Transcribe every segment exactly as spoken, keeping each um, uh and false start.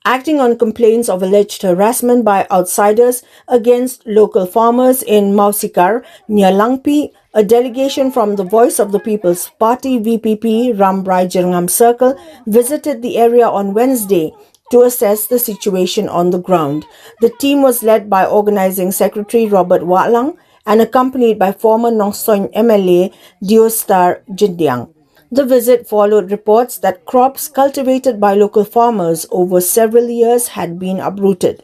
Acting on complaints of alleged harassment by outsiders against local farmers in Mausikar, near Langpi, a delegation from the Voice of the People's Party, V P P, Rambrai Jyrngam Circle visited the area on Wednesday to assess the situation on the ground. The team was led by Organizing Secretary Robert Wahlang and accompanied by former Nongstoin M L A Deostar Jyndiang. The visit followed reports that crops cultivated by local farmers over several years had been uprooted.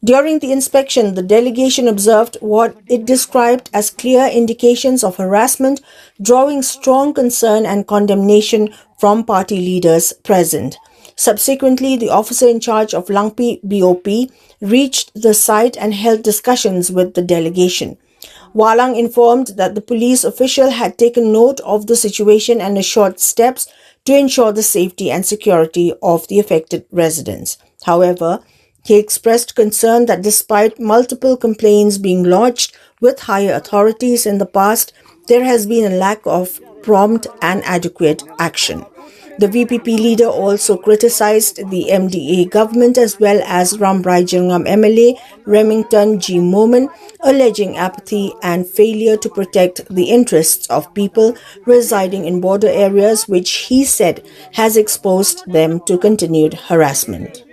During the inspection, the delegation observed what it described as clear indications of harassment, drawing strong concern and condemnation from party leaders present. Subsequently, the officer in charge of Langpi B O P reached the site and held discussions with the delegation. Wahlang informed that the police official had taken note of the situation and assured steps to ensure the safety and security of the affected residents. However, he expressed concern that despite multiple complaints being lodged with higher authorities in the past, there has been a lack of prompt and adequate action. The V P P leader also criticized the M D A government as well as Rambrai Jyrngam M L A Remington G Momin, alleging apathy and failure to protect the interests of people residing in border areas, which he said has exposed them to continued harassment.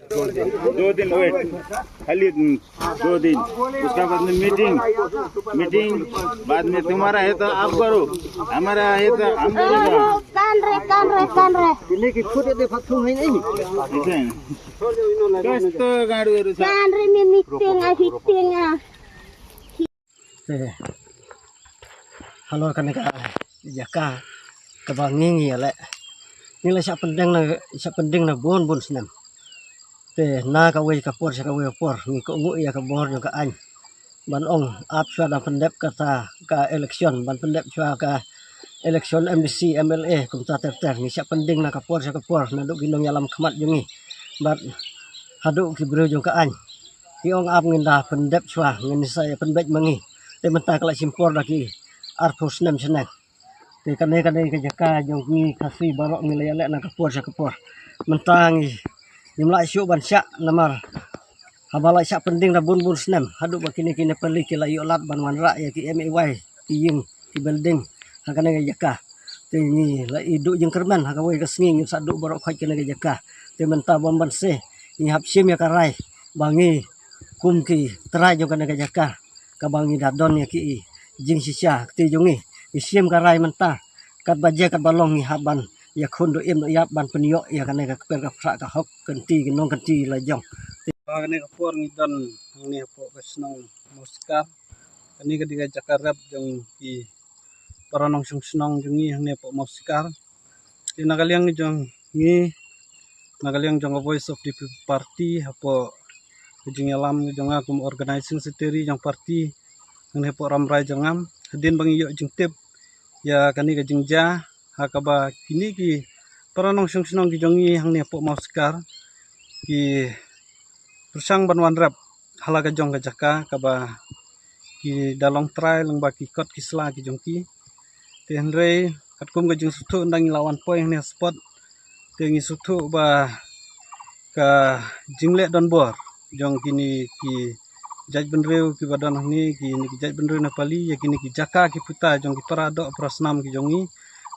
दो दिन वेट, खाली दो दिन, उसका बाद में मीटिंग, मीटिंग बाद में तुम्हारा है तो आप करो, हमारा है तो हम करेगा। Kan re, kan re, kan re. ऐसे है। कष्ट गाड़ू रे सा। Kan re, mi meeting ah, meeting ah. Te halor kane ka jaka kaba ngi ngi ïaleh, ngi la shah pyndeng na, shah pyndeng na bun bun snem. Te na kawei ka por sha kawei ka por ngi kohnguh ïa ka bor jong ka aiñ ban ong ap shuwa da pyndep kata ka election, ban pyndep shuwa ka election M D C, M L A, kumta ter ter. Ngi shah pyndeng na ka por sha ka por naduh ki nongïalam khmat jong ngi bad haduh ki briew jong ka aiñ. Ki ong ap, ngin da pyndep shuwa, ngin sa ïa pynbeit ma ngi. Te mynta ka la shim por da ki arphew snem shaneng. Te kane, kane ka jaka jong ngi Khasi baroh ngi la ïaleh na ka por sha ka por. Mynta ngi, ngim lah shuh ban shah namar haba la shah pyndeng da bun bun snem haduh ba kine ki Nepali ki la ïoh lad ban wanrah ïa ki M A Y, ki ïing, ki building ha kane ka jaka. Te ngi la ïoh duh jingkyrmen, ha kawei ka sngi ngin sa duh baroh khoit kane ka jaka. Te mynta bym banse ngi hap shim ïa ka rai ba ngi kum ki trai jong kane ka jaka kaba ngi da don ïa ki jingshisha kti jong ngi, ngi shim ka rai mynta katba je katba long ngi hap ban ïakhun duh im duh ïap ban pynïoh ïa kane ka kper ka phrah ka hok kynti ki nongkynti la jong. Te ha kane ka por ngi don hangne hapoh ka shnong Mawsikar. Kane ka dei ka jaka rep jong ki para nongshong shnong jong ngi hangne hapoh Mawsikar. Te na ka liang jong ngi, na ka liang jong ka Voice of the People Party, hapoh ka jingïalam jong nga kum Organizing Secretary jong party hangne hapoh Rambrai Jyrngam, hadien ba ngi ïoh jingtip ïa kane ka jingjia ha kaba kine ki para nongshong shnong ki jong ngi hangne hapoh Mawsikar ki pyrshang ban wanrep ha la ka jong ka jaka kaba ki da long trai lyngba ki kot ki sla ki jong ki. Te hynrei katkum ka jingsngewthuh ynda ngi la wan poi hangne ha spot, te ngi sngewthuh ba ka jingleh donbor jong kine ki jaitbynriew kiba don hangne, kine ki jaitbynriew Nepali ïa kine ki jaka ki puta jong ki para doh para snam ki jong ngi.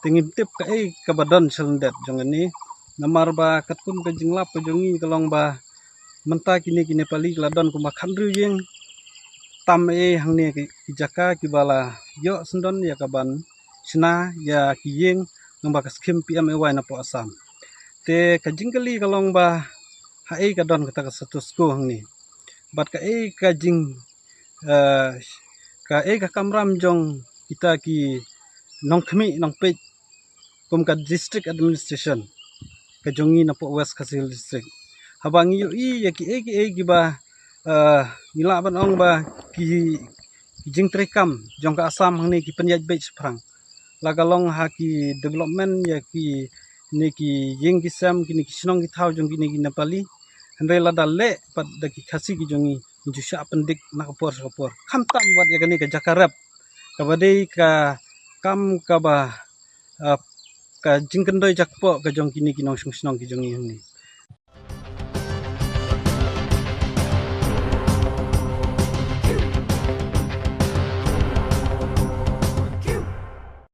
Te ngim tip kaei kaba don shalyndet jong kane, namar ba katkum ka jinglap ka jong ngi ka long ba mynta kine ki Nepali ki la don kumba khathynriew ïing tam ei hangne ki, ki jaka kiba la ïoh syndon ïa ka ban shna ïa ki ïing lyngba ka skhim P M A Y napoh Assam. Te ka jingkylli ka long ba haei ka don kata ka status quo hangne, bad kaei ka jing, eh, kaei ka kamram jong kita ki nongkhmih nongpeit kum ka district administration ka jong ngi napoh West Khasi Hills District. Haba ngi ïohi ïa kiei kiei kiba, eh, ngi lah ban ong ba ki, ki jingtreikam jong ka Assam hangne ki pynïaid beit shaphrang, la ka long ha ki development ïa kine ki ïing ki sem, kine ki shnong ki thaw jong kine ki Nepali. Hynrei lada leh pat da ki Khasi ki jong ngi, ngi ju shah pyndik na ka por sha ka por, khamtam wat ïa kane ka jaka rep kaba dei ka kam kaba, ah, ka jingkyndoi jakpoh ka jong kine ki nongshong shnong ki jong ngi hangne.